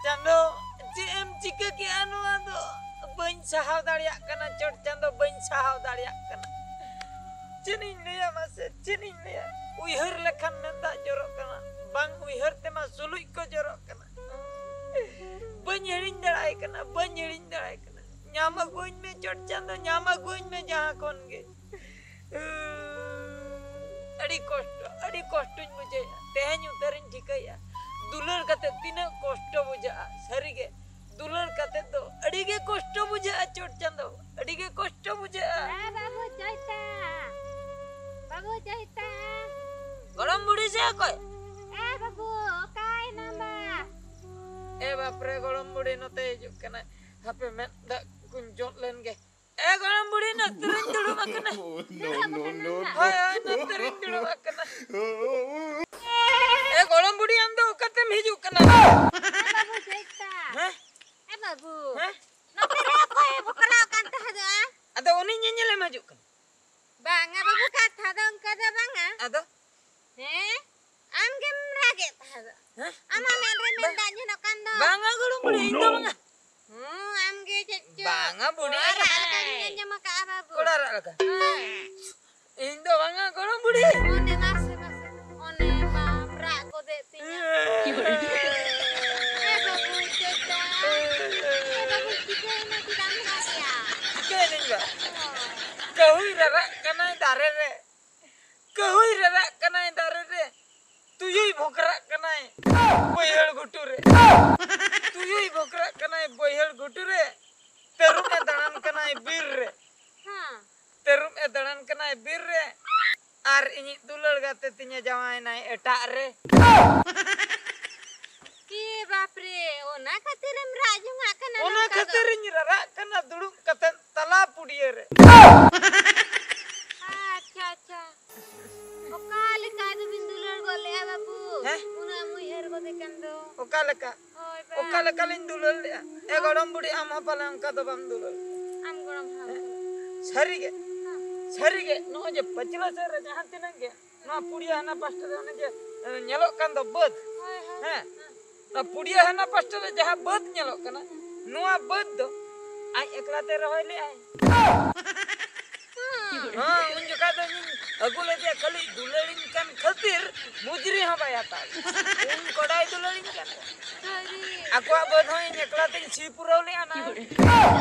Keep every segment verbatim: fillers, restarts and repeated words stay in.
ᱪᱟᱸᱫᱚ, ᱪᱮᱫ ᱮᱢ ᱪᱤᱠᱟᱹ ᱠᱮᱜᱼᱟ ᱱᱚᱣᱟ ᱫᱚ? ᱵᱟᱹᱧ ᱥᱟᱦᱟᱣ ᱫᱟᱲᱮᱭᱟᱜ ᱠᱟᱱᱟ, ᱪᱚᱴ ᱪᱟᱸᱫᱚ, ᱵᱟᱹᱧ ᱥᱟᱦᱟᱣ ᱫᱟᱲᱮᱭᱟᱜ ᱠᱟᱱᱟ᱾ ᱪᱮᱫ ᱤᱧ ᱞᱟᱹᱭᱟ ᱢᱟᱥᱮ, ᱪᱮᱫ ᱤᱧ ᱞᱟᱹᱭᱟ? ᱩᱭᱦᱟᱹᱨ ᱞᱮᱠᱷᱟᱱ ᱢᱮᱫ ᱫᱟᱜ ᱡᱚᱨᱚᱜ ᱠᱟᱱᱟ, ᱵᱟᱝ ᱩᱭᱦᱟᱹᱨ ᱛᱮᱢᱟ ᱥᱩᱞᱩᱡ ᱠᱚ ᱡᱚᱨᱚᱜ ᱠᱟᱱᱟ᱾ ᱵᱟᱹᱧ ᱦᱤᱲᱤᱧ ᱫᱟᱲᱮᱭᱟᱭ ᱠᱟᱱᱟ, ᱵᱟᱹᱧ ᱦᱤᱲᱤᱧ ᱫᱟᱲᱮᱭᱟᱭ ᱠᱟᱱᱟ᱾ ᱧᱟᱢ ᱟᱹᱜᱩᱣᱟᱹᱧ ᱢᱮ ᱪᱚᱴ ᱪᱟᱸᱫᱚ, ᱧᱟᱢ ᱟᱹᱜᱩᱣᱟᱹᱧ ᱢᱮ ᱡᱟᱦᱟᱸ ᱠᱷᱚᱱ ᱜᱮ᱾ ᱟᱹᱰᱤ ᱠᱚᱥᱴᱚ, ᱟᱹᱰᱤ ᱠᱚᱥᱴᱚᱧ ᱵᱩᱡᱷᱟᱹᱣᱮᱫᱼᱟ᱾ ᱛᱮᱦᱮᱧ ᱩᱛᱟᱹᱨᱤᱧ ᱴᱷᱤᱠᱟᱹᱭᱮᱫᱼᱟ, ᱫᱩᱞᱟᱹᱲ ᱠᱟᱛᱮ ᱛᱤᱱᱟᱹᱜ ᱠᱚᱥᱴᱚ ᱵᱩᱡᱷᱟᱹᱜᱼᱟ᱾ ᱥᱟᱹᱨᱤᱜᱮ, ᱫᱩᱞᱟᱹᱲ ᱠᱟᱛᱮ ᱫᱚ ᱟᱹᱰᱤ ᱜᱮ ᱠᱚᱥᱴᱚ ᱵᱩᱡᱷᱟᱹᱜᱼᱟ, ᱪᱚᱴ ᱪᱟᱸᱫᱚ, ᱟᱹᱰᱤ ᱜᱮ ᱠᱚᱥᱴᱚ ᱵᱩᱡᱷᱟᱹᱜᱼᱟ᱾ ᱮ ᱵᱟᱹᱵᱩ ᱪᱚᱭᱛᱟ, ᱵᱟᱹᱵᱩ ᱪᱚᱭᱛᱟ᱾ ᱜᱚᱲᱚᱢ ᱵᱩᱲᱦᱤ ᱥᱮ ᱚᱠᱚᱭ? ᱮ ᱵᱟᱹᱵᱩ, ᱚᱠᱟᱭᱮᱱᱟᱢ ᱵᱟ? ᱮ ᱵᱟᱯᱨᱮ, ᱜᱚᱲᱚᱢ ᱵᱩᱲᱦᱤ ᱱᱚᱛᱮ ᱦᱤᱡᱩᱜ ᱠᱟᱱᱟᱭ᱾ ᱦᱟᱯᱮ ᱢᱮᱫ ᱫᱟᱜ ᱠᱚᱧ ᱡᱚᱫ ᱞᱮᱱ ᱜᱮ᱾ ᱮ ᱜᱚᱲᱚᱢ ᱵᱩᱲᱦᱤ, ᱱᱚᱛᱮ ᱨᱤᱧ ᱫᱩᱲᱩᱵ ᱟᱠᱟᱱᱟ᱾ ᱦᱳᱭ, ᱦᱳᱭ, ᱱᱚᱛᱮ ᱨᱤᱧ ᱫᱩᱲᱩᱵ ᱟᱠᱟᱱᱟ᱾ ᱮ ᱜᱚᱲᱚᱢ ᱵᱩᱲᱦᱤ, ᱟᱢ ᱫᱚ ᱚᱠᱟᱛᱮᱢ ᱦᱤᱡᱩᱜ ᱠᱟᱱᱟ? ᱮ ᱵᱟᱹᱵᱩ, ᱪᱮᱫ ᱛᱟ? ᱦᱮᱸ? ᱮ ᱵᱟᱹᱵᱩ, ᱦᱮᱸ? ᱱᱚᱛᱮ ᱨᱮ ᱚᱠᱚᱭᱮ ᱵᱷᱚᱠᱞᱟᱣ ᱠᱟᱱ ᱛᱟᱦᱮᱸᱫᱚᱜᱼᱟ? ᱟᱫᱚ ᱩᱱᱤ ᱧᱮᱧᱮᱞᱮᱢ ᱦᱤᱡᱩᱜ ᱠᱟᱱᱟ? ᱵᱟᱝᱟ ᱵᱟᱹᱵᱩ, ᱠᱟᱛᱷᱟ ᱫᱚ ᱚᱱᱠᱟ ᱫᱚ ᱵᱟᱝᱟ᱾ ᱟᱫᱚ? ᱦᱮᱸ? ᱟᱢ ᱜᱮᱢ ᱨᱟᱜᱮᱫ ᱛᱟᱦᱮᱸᱫ᱾ ᱦᱮᱸ? ᱟᱢᱟᱜ ᱢᱮᱫ ᱨᱮ ᱢᱮᱫ ᱵᱟ-, ᱫᱟᱜ ᱧᱮᱞᱚᱜ ᱠᱟᱱ ᱫᱚ᱾ ᱵᱟᱝᱟ ᱜᱚᱲᱚᱢ ᱵᱩᱲᱦᱤ, ᱤᱧ ᱫᱚ ᱵᱟᱝᱟ᱾ ᱦᱩᱸ, ᱟᱢ ᱜᱮ ᱪᱮᱫ ᱪᱚ᱾ ᱵᱟᱝᱟ ᱵᱩᱰᱷᱤ, ᱨᱟᱜ ᱤᱧ ᱨᱟᱜ ᱞᱮᱠᱟ ᱜᱤᱧ ᱟᱸᱡᱚᱢ ᱟᱠᱟᱫᱼᱟ ᱵᱟᱹᱵᱩ᱾ ᱠᱚᱲᱟ ᱨᱟᱜ ᱞᱮᱠᱟ᱾ ᱦᱳᱭ᱾ ᱤᱧ ᱫᱚ ᱵᱟᱝᱟ ᱜᱚᱲᱚᱢ ᱵᱩᱲᱦᱤ᱾ ᱚᱱᱮ ᱢᱟᱥᱮ, ᱢᱟᱥᱮ, ᱚᱱᱮ ᱵᱟᱢ ᱨᱟᱜ ᱜᱚᱫᱮᱫ ᱛᱤᱧᱟ᱾ ᱮ ᱵᱟᱹᱵᱩ, ᱪᱮᱫ ᱫᱚ? ᱮ ᱵᱟᱹᱵᱩ, ᱪᱤᱠᱟᱹᱭᱮᱱᱟ, ᱪᱮᱫᱟᱜ ᱮᱢ ᱨᱟᱜᱮᱫᱼᱟ? ᱪᱤᱠᱟᱹᱭᱮᱱᱟᱹᱧ ᱵᱟ? ᱦᱳᱭ᱾ ᱠᱟᱹᱦᱩᱭ ᱨᱟᱨᱟᱜ ᱠᱟᱱᱟᱭ ᱫᱟᱨᱮ ᱨᱮ᱾ ᱠᱟᱹᱦᱩᱭ ᱨᱟᱨᱟᱜ ᱠᱟᱱᱟᱭ ᱫᱟᱨᱮ ᱨᱮ, ᱛᱩᱭᱩᱭ ᱵᱷᱚᱸᱠᱨᱟᱜ ᱠᱟᱱᱟᱭ ᱵᱟᱹᱭᱦᱟᱹᱲ ᱜᱷᱩᱴᱩ ᱨᱮ᱾ ᱛᱩᱭᱩᱭ ᱵᱷᱚᱸᱠᱨᱟᱜ ᱠᱟᱱᱟᱭ ᱵᱟᱹᱭᱦᱟᱹᱲ ᱜᱷᱩᱴᱩ ᱨᱮ, ᱛᱟᱹᱨᱩᱵ ᱮ ᱫᱟᱬᱟᱱ ᱠᱟᱱᱟᱭ ᱵᱤᱨ ᱨᱮ᱾ ᱦᱮᱸ᱾ ᱛᱟᱹᱨᱩᱵ ᱮ ᱫᱟᱬᱟᱱ ᱠᱟᱱᱟᱭ ᱵᱤᱨ ᱨᱮ, ᱟᱨ ᱤᱧᱤᱡ ᱫᱩᱞᱟᱹᱲ ᱜᱟᱛᱮ ᱛᱤᱧᱮ ᱡᱟᱶᱟᱭᱮᱱᱟᱭ ᱮᱴᱟᱜ ᱨᱮ᱾ ᱮ ᱵᱟᱯᱨᱮ, ᱚᱱᱟ ᱠᱷᱟᱹᱛᱤᱨᱮᱢ ᱨᱟᱜ ᱡᱚᱝᱟᱜ ᱠᱟᱱᱟ ᱚᱱᱟ ᱱᱚᱝᱠᱟ ᱫᱚ? ᱠᱷᱟᱹᱛᱤᱨᱤᱧ ᱨᱟᱨᱟᱜ ᱠᱟᱱᱟ ᱫᱩᱲᱩᱵ ᱠᱟᱛᱮ ᱛᱟᱞᱟ ᱯᱩᱲᱤᱭᱟᱹ ᱨᱮ᱾ ᱟᱪᱪᱷᱟ, ᱟᱪᱪᱷᱟ᱾ ᱚᱠᱟ ᱞᱮᱠᱟ ᱟᱫᱚ ᱵᱤᱱ ᱫᱩᱞᱟᱹᱲ ᱜᱚᱫ ᱞᱮᱜᱼᱟ ᱵᱟᱹᱵᱩ? ᱦᱮᱸ? ᱩᱱᱟᱹᱜ ᱮᱢ ᱩᱭᱦᱟᱹᱨ ᱜᱚᱫᱮ ᱠᱟᱱ ᱫᱚ᱾ ᱚᱠᱟ ᱞᱮᱠᱟ? ᱦᱳᱭ ᱵᱟ᱾ ᱚᱠᱟ ᱞᱮᱠᱟ ᱞᱤᱧ ᱫᱩᱞᱟᱹᱲ ᱞᱮᱜᱼᱟ? ᱮ ᱜᱚᱲᱚᱢ ᱵᱩᱲᱦᱤ, ᱟᱢ ᱦᱚᱸ ᱯᱟᱞᱮ ᱚᱱᱠᱟ ᱫᱚ ᱵᱟᱢ ᱫᱩᱞᱟᱹᱲ᱾ ᱟᱢ ᱜᱚᱲᱚᱢ ᱦᱟᱲᱟᱢ᱾ ᱦᱮᱸ? ᱥᱟᱹᱨᱤ ᱜᱮ᱾ ᱦᱮᱸ᱾ ᱥᱟᱹᱨᱤ ᱜᱮ, ᱱᱚᱜᱼᱚᱭ ᱡᱮ ᱯᱟᱹᱪᱷᱞᱟᱹ ᱥᱮᱫ ᱨᱮ ᱡᱟᱦᱟᱸ ᱛᱤᱱᱟᱹᱜ ᱜᱮ ᱱᱚᱣᱟ ᱯᱩᱲᱤᱭᱟᱹ ᱦᱟᱱᱟ ᱯᱟᱥᱴᱟ ᱨᱮ ᱚᱱᱮ ᱡᱮ, ᱮ, ᱧᱮᱞᱚᱜ ᱠᱟᱱ ᱫᱚ ᱵᱟᱹᱫᱽ᱾ ᱦᱳᱭ, ᱦᱳᱭ᱾ ᱦᱮᱸ? ᱦᱮᱸ᱾ ᱚᱱᱟ ᱯᱩᱲᱤᱭᱟᱹ ᱦᱟᱱᱟ ᱯᱟᱥᱴᱟ ᱨᱮ ᱡᱟᱦᱟᱸ ᱵᱟᱹᱫᱽ ᱧᱮᱞᱚᱜ ᱠᱟᱱᱟ, ᱱᱚᱣᱟ ᱵᱟᱹᱫᱽ ᱫᱚ ᱟᱡ ᱮᱠᱞᱟ ᱛᱮ ᱨᱚᱦᱚᱭ ᱞᱮᱜᱼᱟᱭ᱾ ᱦᱮᱸ, ᱩᱱ ᱡᱚᱠᱷᱟᱡ ᱫᱚ ᱤᱧᱤᱧ ᱟᱹᱜᱩ ᱞᱮᱫᱮᱭᱟ ᱠᱷᱟᱹᱞᱤ ᱫᱩᱞᱟᱹᱲᱤᱧ ᱠᱟᱱ ᱠᱷᱟᱹᱛᱤᱨ ᱢᱩᱡᱽᱨᱤ ᱦᱚᱸ ᱵᱟᱭ ᱦᱟᱛᱟᱣ ᱞᱮᱫᱟ᱾ ᱩᱱ ᱠᱚᱰᱟᱭ ᱫᱩᱞᱟᱹᱲᱤᱧ ᱠᱟᱱ ᱛᱟᱦᱮᱸᱫ᱾ ᱟᱠᱚᱣᱟᱜ ᱵᱟᱹᱫᱽ ᱦᱚᱸ ᱤᱧ ᱮᱠᱞᱟ ᱛᱮᱧ ᱥᱤ ᱯᱩᱨᱟᱹᱣ ᱞᱮᱜᱼᱟ ᱱᱟ᱾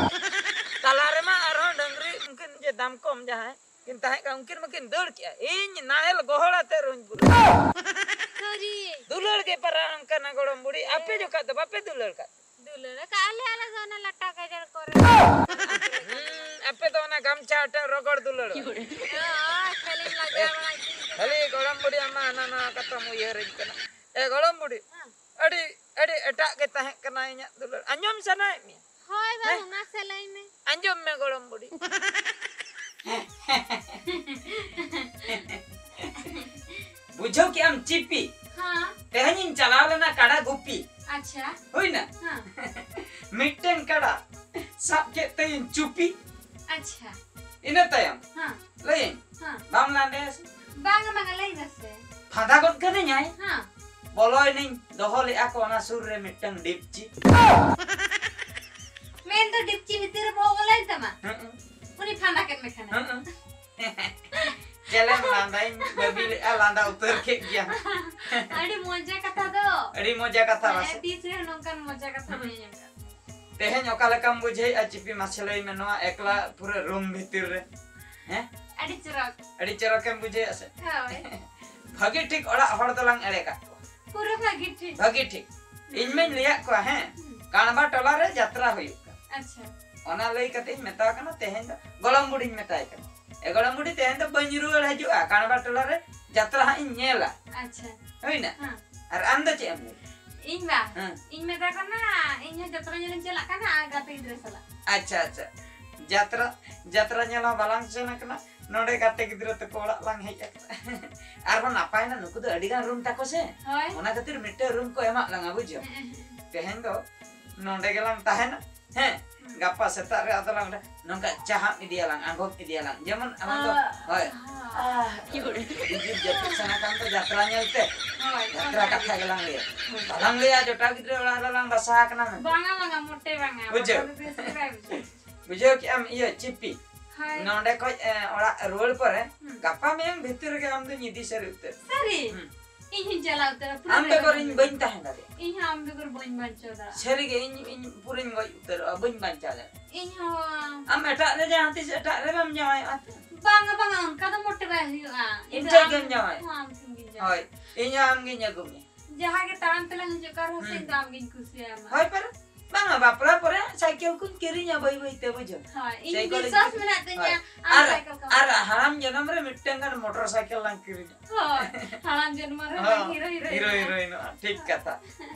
ᱛᱟᱞᱟ ᱨᱮᱢᱟ ᱟᱨᱦᱚᱸ ᱰᱟᱹᱝᱨᱤ ᱩᱱᱠᱤᱱ ᱡᱮ ᱫᱟᱢᱠᱚᱢ ᱡᱟᱦᱟᱸᱭ ᱠᱤᱱ ᱛᱟᱦᱮᱸ ᱠᱟᱱᱟ, ᱩᱱᱠᱤᱱ ᱢᱟᱠᱤᱱ ᱫᱟᱹᱲ ᱠᱮᱜᱼᱟ, ᱤᱧ ᱱᱟᱦᱮᱞ ᱜᱚᱦᱚᱲ ᱟᱛᱮ ᱨᱩᱧ ᱯᱩᱨᱟᱹᱣ᱾ ᱥᱟᱹᱨᱤ᱾ ᱫᱩᱞᱟᱹᱲ ᱜᱮ ᱯᱟᱨᱟᱢ ᱠᱟᱱᱟ ᱜᱚᱲᱚᱢ ᱵᱩᱲᱦᱤ, ᱟᱯᱮ ᱡᱚᱠᱷᱟᱡ ᱫᱚ ᱵᱟᱯᱮ ᱫᱩᱞᱟᱹᱲ ᱠᱟᱜ? ᱫᱩᱞᱟᱹᱲ ᱠᱟᱜᱼᱟ ᱞᱮ ᱟᱞᱮ ᱫᱚ ᱚᱱᱟ ᱞᱟᱴᱟ ᱜᱟᱡᱟᱲ ᱠᱚᱨᱮ᱾ ᱦᱩᱸ, ᱟᱯᱮ ᱫᱚ ᱚᱱᱟ ᱜᱟᱢᱪᱷᱟ ᱟᱴᱮᱫ ᱨᱚᱜᱚᱲ ᱫᱩᱞᱟᱹᱲ᱾ ᱦᱳᱭ, ᱠᱷᱟᱹᱞᱤᱢ ᱞᱟᱡᱟᱣ ᱵᱟᱲᱟ ᱦᱚᱪᱚᱧ ᱠᱟᱱᱟ᱾ ᱠᱷᱟᱹᱞᱤ ᱜᱚᱲᱚᱢ ᱵᱩᱲᱦᱤ ᱟᱢ ᱢᱟ ᱦᱟᱱᱟ ᱱᱟᱣᱟ ᱠᱟᱛᱷᱟᱢ ᱩᱭᱦᱟᱹᱨᱟᱹᱧ ᱠᱟᱱᱟ᱾ ᱮ ᱜᱚᱲᱚᱢ ᱵᱩᱲᱦᱤ, ᱦᱮᱸ᱾ ᱟᱹᱰᱤ, ᱟᱹᱰᱤ ᱮᱴᱟᱜ ᱜᱮ ᱛᱟᱦᱮᱸ ᱠᱟᱱᱟ ᱤᱧᱟᱹᱜ ᱫᱩᱞᱟᱹᱲ᱾ ᱟᱸᱡᱚᱢ ᱥᱟᱱᱟᱭᱮᱫ ᱢᱮᱭᱟ? ᱦᱳᱭ ᱵᱟᱹᱵᱩ, ᱦᱮᱸ? ᱢᱟᱥᱮ ᱞᱟᱹᱭ ᱢᱮ᱾ ᱟᱸᱡᱚᱢ ᱢᱮ ᱜᱚᱲᱚᱢ ᱵᱩᱲᱦᱤ᱾ ᱵᱩᱡᱷᱟᱹᱣ ᱠᱮᱜ ᱟᱢ ᱪᱤᱯᱤ? ᱦᱮᱸ᱾ ᱛᱮᱦᱮᱧᱤᱧ ᱪᱟᱞᱟᱣ ᱞᱮᱱᱟ ᱠᱟᱰᱟ ᱜᱩᱯᱤ᱾ ᱟᱪᱪᱷᱟ᱾ ᱦᱩᱭᱱᱟ? ᱦᱮᱸ᱾ ᱢᱤᱫᱴᱮᱱ ᱠᱟᱰᱟ ᱥᱟᱵ ᱠᱮᱫ ᱛᱟᱭᱟᱹᱧ ᱪᱩᱯᱤ᱾ ᱟᱪᱪᱷᱟ᱾ ᱤᱱᱟᱹ ᱛᱟᱭᱚᱢ ᱦᱮᱸ᱾ ᱞᱟᱹᱭᱟᱹᱧ, ᱦᱮᱸ᱾ ᱵᱟᱢ ᱞᱟᱸᱫᱟᱭᱟ ᱥᱮ? ᱵᱟᱝᱟ, ᱵᱟᱝᱟ, ᱞᱟᱹᱭ ᱢᱮᱥᱮ᱾ ᱯᱷᱟᱸᱫᱟ ᱜᱚᱫ ᱠᱟᱹᱱᱟᱹᱧ ᱟᱭ᱾ ᱦᱮᱸ᱾ ᱵᱚᱞᱚᱭᱱᱟᱹᱧ, ᱫᱚᱦᱚ ᱞᱮᱜᱼᱟ ᱠᱚ ᱚᱱᱟ ᱥᱩᱨ ᱨᱮ ᱢᱤᱫᱴᱟᱝ ᱰᱤᱯᱪᱤ᱾ ᱢᱮᱱᱫᱚ ᱰᱤᱯᱪᱤ ᱵᱷᱤᱛᱤᱨ ᱨᱮ ᱵᱚᱦᱚᱜ ᱵᱚᱞᱚᱭᱮᱱ ᱛᱟᱢᱟ? ᱦᱮᱸ᱾ ᱩᱱᱤ ᱯᱷᱟᱸᱫᱟ ᱠᱮᱫ ᱢᱮ ᱠᱷᱟᱱᱮ᱾ ᱦᱮᱸ᱾ ᱪᱮᱞᱮᱢ ᱞᱟᱸᱫᱟᱧ ᱵᱟᱹᱜᱤ ᱞᱮᱜᱼᱟ, ᱞᱟᱸᱫᱟ ᱩᱛᱟᱹᱨ ᱠᱮᱫ ᱜᱮᱭᱟ᱾ ᱟᱹᱰᱤ ᱢᱚᱡᱟ ᱠᱟᱛᱷᱟ ᱫᱚ᱾ ᱟᱹᱰᱤ ᱢᱚᱡᱟ ᱠᱟᱛᱷᱟ ᱢᱟᱱᱮ ᱵᱟᱥᱮ᱾ ᱛᱤᱥ ᱨᱮᱦᱚᱸ ᱱᱚᱝᱠᱟᱱ ᱢᱚᱡᱟ ᱠᱟᱛᱷᱟ ᱵᱟᱹᱧ ᱟᱸᱡᱚᱢ ᱠᱟᱜ᱾ ᱛᱮᱦᱮᱧ ᱚᱠᱟ ᱞᱮᱠᱟᱢ ᱵᱩᱡᱷᱟᱹᱣᱮᱫᱼᱟ ᱪᱤᱯᱤ? ᱢᱟᱥᱮ ᱞᱟᱹᱭ ᱢᱮ, ᱱᱚᱣᱟ ᱮᱠᱞᱟ ᱯᱩᱨᱟᱹ ᱨᱩᱢ ᱵᱷᱤᱛᱤᱨ ᱨᱮ᱾ ᱦᱮᱸ? ᱟᱹᱰᱤ ᱪᱚᱨᱚᱠ᱾ ᱟᱹᱰᱤ ᱪᱚᱨᱚᱠᱮᱢ ᱵᱩᱡᱷᱟᱹᱣᱮᱫᱼᱟ ᱥᱮ? ᱦᱳᱭ᱾ ᱵᱷᱟᱹᱜᱤ ᱴᱷᱤᱠ ᱚᱲᱟᱜ ᱦᱚᱲ ᱫᱚᱞᱟᱝ ᱮᱲᱮ ᱠᱟᱜ ᱠᱚᱣᱟ᱾ ᱯᱩᱨᱟᱹ ᱵᱷᱟᱹᱜᱤ ᱴᱷᱤᱠ᱾ ᱵᱷᱟᱹᱜᱤ ᱴᱷᱤᱠ᱾ ᱤᱧ ᱢᱟᱧ ᱞᱟᱹᱭᱟᱫ ᱠᱚᱣᱟ, ᱦᱮᱸ, ᱦᱩᱸ᱾ ᱠᱟᱬᱵᱟ ᱴᱚᱞᱟ ᱨᱮ ᱡᱟᱛᱨᱟ ᱦᱩᱭᱩᱜ ᱠᱟᱱᱟ᱾ ᱟᱪᱪᱷᱟ᱾ ᱚᱱᱟ ᱞᱟᱹᱭ ᱠᱟᱛᱮ ᱤᱧ ᱢᱮᱛᱟᱣ ᱠᱟᱱᱟ, ᱛᱮᱦᱮᱧ ᱫᱚ ᱜᱚᱲᱚᱢ ᱵᱩᱰᱷᱤᱧ ᱢᱮᱛᱟᱭ ᱠᱟᱱᱟ, "ᱮ ᱜᱚᱲᱚᱢ ᱵᱩᱰᱷᱤ, ᱛᱮᱦᱮᱧ ᱫᱚ ᱵᱟᱹᱧ ᱨᱩᱣᱟᱹᱲ ᱦᱤᱡᱩᱜᱼᱟ, ᱠᱟᱬᱵᱟ ᱴᱚᱞᱟ ᱨᱮ ᱡᱟᱛᱨᱟ ᱦᱟᱸᱜ ᱤᱧ ᱧᱮᱞᱟ᱾" ᱟᱪᱪᱷᱟ᱾ ᱦᱩᱭᱱᱟ? ᱦᱮᱸ᱾ ᱟᱨ ᱟᱢ ᱫᱚ ᱪᱮᱫ ᱮᱢ ᱞᱟᱹᱭ? ᱤᱧ ᱵᱟ? ᱦᱮᱸ᱾ ᱤᱧ ᱢᱮᱛᱟ ᱠᱟᱱᱟ, ᱤᱧ ᱦᱚᱸ ᱡᱟᱛᱨᱟ ᱧᱮᱞᱤᱧ ᱪᱟᱞᱟᱜ ᱠᱟᱱᱟ ᱟᱨ ᱜᱟᱛᱮ ᱜᱤᱫᱽᱨᱟᱹ ᱥᱟᱞᱟᱜ᱾ ᱟᱪᱪᱷᱟ, ᱟᱪᱪᱷᱟ᱾ ᱡᱟᱛᱨᱟ, ᱡᱟᱛᱨᱟ ᱧᱮᱞ ᱦᱚᱸ ᱵᱟᱞᱟᱝ ᱥᱮᱱ ᱟᱠᱟᱱᱟ, ᱱᱚᱰᱮ ᱜᱟᱛᱮ ᱜᱤᱫᱽᱨᱟᱹ ᱛᱟᱠᱚ ᱚᱲᱟᱜ ᱞᱟᱝ ᱦᱮᱡ ᱟᱠᱟᱱᱟ᱾ ᱟᱨᱦᱚᱸ ᱱᱟᱯᱟᱭ ᱱᱟ, ᱱᱩᱠᱩ ᱫᱚ ᱟᱹᱰᱤ ᱜᱟᱱ ᱨᱩᱢ ᱛᱟᱠᱚ ᱥᱮ᱾ ᱦᱳᱭ᱾ ᱚᱱᱟ ᱠᱷᱟᱹᱛᱤᱨ ᱢᱤᱫᱴᱟᱝ ᱨᱩᱢ ᱠᱚ ᱮᱢᱟᱜ ᱞᱟᱝᱟ, ᱵᱩᱡᱷᱟᱹᱣ᱾ ᱦᱮᱸ, ᱦᱮᱸ᱾ ᱛᱮᱦᱮᱧ ᱫᱚ ᱱᱚᱰᱮ ᱜᱮᱞᱟᱝ ᱛᱟᱦᱮᱱᱟ, ᱦᱮᱸ᱾ ᱦᱩᱸ᱾ ᱜᱟᱯᱟ ᱥᱮᱛᱟᱜ ᱨᱮ ᱟᱫᱚ ᱞᱟᱝ ᱱᱚᱝᱠᱟ ᱪᱟᱦᱟᱵ ᱤᱫᱤᱭᱟᱞᱟᱝ, ᱟᱸᱜᱚᱵ ᱤᱫᱤᱭᱟᱞᱟᱝ᱾ ᱡᱮᱢᱚᱱ ᱟᱞᱟᱝ ᱫᱚ, ᱦᱳᱭ᱾ ᱦᱳᱭ᱾ ᱟᱦ, ᱦᱤᱡᱩᱜ ᱡᱟᱹᱯᱤᱫ ᱥᱟᱱᱟ ᱠᱷᱟᱱ ᱫᱚ ᱡᱟᱛᱨᱟ ᱧᱮᱞ ᱛᱮ᱾ ᱦᱳᱭ, ᱡᱟᱛᱨᱟ ᱦᱳᱭ᱾ ᱠᱟᱛᱷᱟ ᱜᱮᱞᱟᱝ ᱞᱟᱹᱭᱟ᱾ ᱦᱳᱭ᱾ ᱵᱟᱞᱟᱝ ᱞᱟᱹᱭᱟ ᱡᱚᱴᱟᱣ ᱜᱤᱫᱽᱨᱟᱹ ᱚᱲᱟᱜ ᱨᱮᱞᱟᱝ ᱵᱟᱥᱟ ᱟᱠᱟᱱᱟ ᱢᱮᱱᱛᱮ᱾ ᱵᱟᱝᱟ, ᱵᱟᱝᱟ, ᱢᱚᱴᱮ ᱵᱟᱝᱟ᱾ ᱵᱩᱡᱷᱟᱹᱣ? ᱚᱱᱟ ᱫᱚ ᱵᱮᱥ ᱜᱮ ᱵᱟᱭ ᱵᱩᱡᱷᱟᱹᱣᱟ᱾ ᱵᱩᱡᱷᱟᱹᱣ ᱠᱮᱜ ᱟᱢ? ᱤᱭᱟᱹ, ᱪᱤᱯᱤ᱾ ᱦᱳᱭ᱾ ᱱᱚᱸᱰᱮ ᱠᱷᱚᱡ, ᱮ, ᱚᱲᱟᱜ ᱨᱩᱣᱟᱹᱲ ᱯᱚᱨᱮ, ᱦᱩᱸ᱾ ᱜᱟᱯᱟ ᱢᱮᱭᱟᱝ ᱵᱷᱤᱛᱤᱨ ᱨᱮᱜᱮ ᱟᱢ ᱫᱚ ᱧᱤᱫᱤ ᱥᱟᱹᱨᱤ ᱩᱛᱟᱹᱨ᱾ ᱥᱟᱹᱨᱤ? ᱦᱩᱸ᱾ ᱤᱧ ᱦᱚᱸᱧ ᱪᱟᱞᱟᱣ ᱩᱛᱟᱹᱨᱟ, ᱯᱩᱨᱟᱹ ᱟᱢ ᱨᱮ ᱵᱮᱜᱚᱨ ᱵᱟᱹᱧ ᱤᱧ ᱵᱟᱹᱧ ᱛᱟᱦᱮᱸ ᱫᱟᱲᱮᱭᱟᱜᱼᱟ᱾ ᱤᱧ ᱦᱚᱸ ᱟᱢ ᱵᱮᱜᱚᱨ ᱵᱟᱹᱧ ᱵᱟᱧᱪᱟᱣ ᱫᱟᱲᱮᱭᱟᱜᱼᱟ᱾ ᱥᱟᱹᱨᱤᱜᱮ, ᱤᱧ, ᱤᱧ ᱯᱩᱨᱟᱹᱧ ᱜᱚᱡ ᱩᱛᱟᱹᱨᱚᱜᱼᱟ, ᱵᱟᱹᱧ ᱵᱟᱧᱪᱟᱣ ᱫᱟᱲᱮᱭᱟᱜᱼᱟ᱾ ᱤᱧ ᱦᱚᱸ᱾ ᱟᱢ ᱮᱴᱟᱜ ᱨᱮ ᱡᱟᱦᱟᱸ ᱛᱤᱥ ᱮᱴᱟᱜ ᱨᱮ ᱵᱟᱢ ᱡᱟᱶᱟᱭᱚᱜᱼᱟ ᱛᱚ? ᱵᱟᱝᱟ, ᱵᱟᱝᱟ, ᱚᱱᱠᱟ ᱫᱚ ᱢᱚᱴᱮ ᱵᱟᱭ ᱦᱩᱭᱩᱜᱼᱟ᱾ ᱤᱧ ᱤᱧ ᱫᱚ ᱴᱷᱮᱡ ᱟᱢ ᱜᱮᱢ ᱡᱟᱶᱟᱭᱚᱜᱼᱟ᱾ ᱦᱚᱸ, ᱟᱢ ᱴᱷᱮᱱ ᱜᱤᱧ ᱡᱟᱶᱟᱭᱚᱜᱼᱟ᱾ ᱦᱳᱭ, ᱤᱧ ᱦᱚᱸ ᱟᱢ ᱜᱤᱧ ᱟᱹᱜᱩ ᱢᱮᱭᱟ᱾ ᱡᱟᱦᱟᱸ ᱜᱮ ᱛᱟᱲᱟᱢ ᱛᱮᱞᱟᱝ ᱦᱤᱡᱩᱜ ᱠᱟᱱ ᱨᱮᱦᱚᱸ ᱥᱮ, ᱦᱩᱸ᱾ ᱤᱧ ᱫᱚ ᱟᱢ ᱜᱤᱧ ᱠᱩᱥᱤᱭᱟᱢᱟ᱾ ᱦᱳᱭ ᱯᱟᱨᱟ, ᱵᱟᱝᱟ, ᱵᱟᱯᱞᱟ ᱯᱚᱨᱮ ᱥᱟᱭᱠᱮᱞ ᱠᱚᱧ ᱠᱤᱨᱤᱧᱟ ᱵᱟᱹᱭ ᱵᱟᱹᱭ ᱛᱮ, ᱵᱩᱡᱷᱟᱹᱣ? ᱦᱳᱭ, ᱤᱧ ᱥᱟᱭᱠᱮᱞ ᱵᱤᱥᱣᱟᱥ ᱠᱤᱨᱤᱧ-, ᱢᱮᱱᱟᱜ ᱛᱤᱧᱟ, ᱦᱳᱭ᱾ ᱟᱢ ᱟᱨ, ᱥᱟᱭᱠᱮᱞ ᱠᱚᱢ ᱟᱨ ᱦᱟᱲᱟᱢ ᱡᱚᱱᱚᱢ ᱨᱮ ᱢᱤᱫᱴᱟᱝ ᱜᱟᱱ ᱢᱚᱴᱚᱨ ᱥᱟᱭᱠᱮᱞ ᱞᱟᱝ ᱠᱤᱨᱤᱧᱟ᱾ ᱦᱳᱭ, ᱦᱟᱲᱟᱢ ᱡᱚᱱᱢᱚ ᱨᱮ ᱦᱚᱸ, ᱦᱤᱨᱳ ᱦᱤᱨᱳᱭᱤᱱ ᱦᱤᱨᱳ ᱚᱜᱼᱟ᱾ ᱦᱤᱨᱳᱭᱤᱱ ᱦᱤᱨᱳᱭᱤᱱ ᱚᱜᱼᱟ, ᱴᱷᱤᱠ ᱠᱟᱛᱷᱟ᱾